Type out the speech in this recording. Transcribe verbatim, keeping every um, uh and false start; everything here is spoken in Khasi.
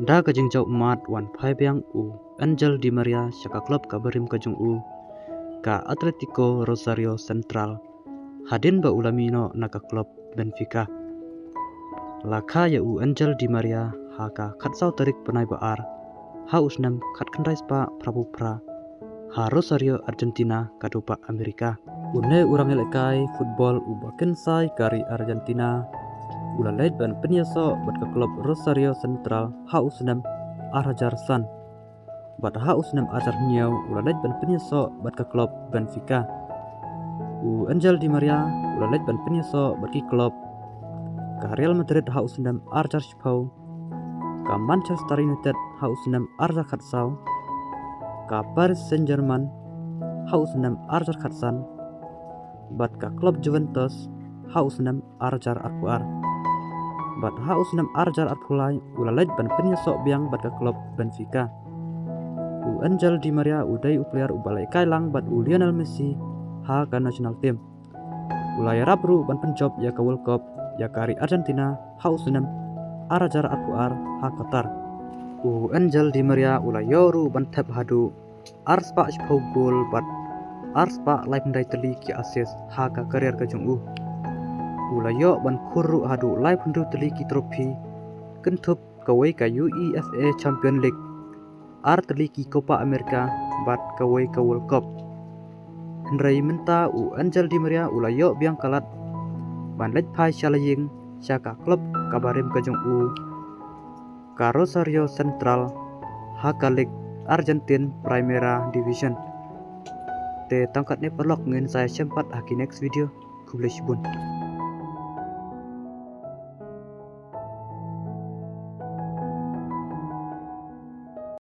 Da ka jingjop mat wan phai biang u Angel Di Maria sha ka klub ka barim ka jong u, ka Atletico Rosario Central, hadien ba u la mih noh na ka klub Benfica. La kha ïa u Angel Di Maria ha ka khatsaw tarik bnai ba ar ha u snem khatkhyndai spah phraphew phra ha Rosario, Argentina, ka dewbah Amerika. Une u rangïalehkai football uba kynsai ka ri Argentina u la leit ban pynïasoh bad ka klub Rosario Central ha u snem ar hajar san. Bad ha u snem ar hajar hynñiew u la leit ban pynïasoh bad ka klub Benfica. U Angel Di Maria u la leit ban pynïasoh bad ki klub: ka Real Madrid ha u snem ar hajar shiphew, ka Manchester United ha u snem ar hajar khatsaw, ka Paris Saint-Germain ha u snem ar hajar khatsan, bad ka klub Juventus ha u snem ar hajar arphew ar. Bad ha u snem ar hajar arphew lai u la leit ban pynïasoh biang bad ka klub Benfica. U Angel Di Maria u dei u player uba la ïalehkai lang bad u Lionel Messi ha ka national team. U la ïarap ruh ban pynjop ïa ka World Cup ïa ka ri Argentina ha u snem ar hajar arphew ar ha Qatar. U Angel Di Maria u la ïoh ruh ban thep haduh ar spah shiphew goal bad ar spah laiphew khyndai tylli ki assist ha ka career ka jong u. U la ïoh ban khur ruh haduh laiphew hynriew tylli ki trophy, kynthup kawei ka UEFA Champions League, ar tylli ki Copa America bad kawei ka World Cup. Hynrei mynta u Angel Di Maria u la ïoh biang ka lad ban leit phai sha la ïing sha ka klub ka barim ka jong u, ka Rosario Central, ha ka League Argentine Primera Division. Te tang katne paralok, ngin sa ïashem pat ha ki next video. Khublei shibun.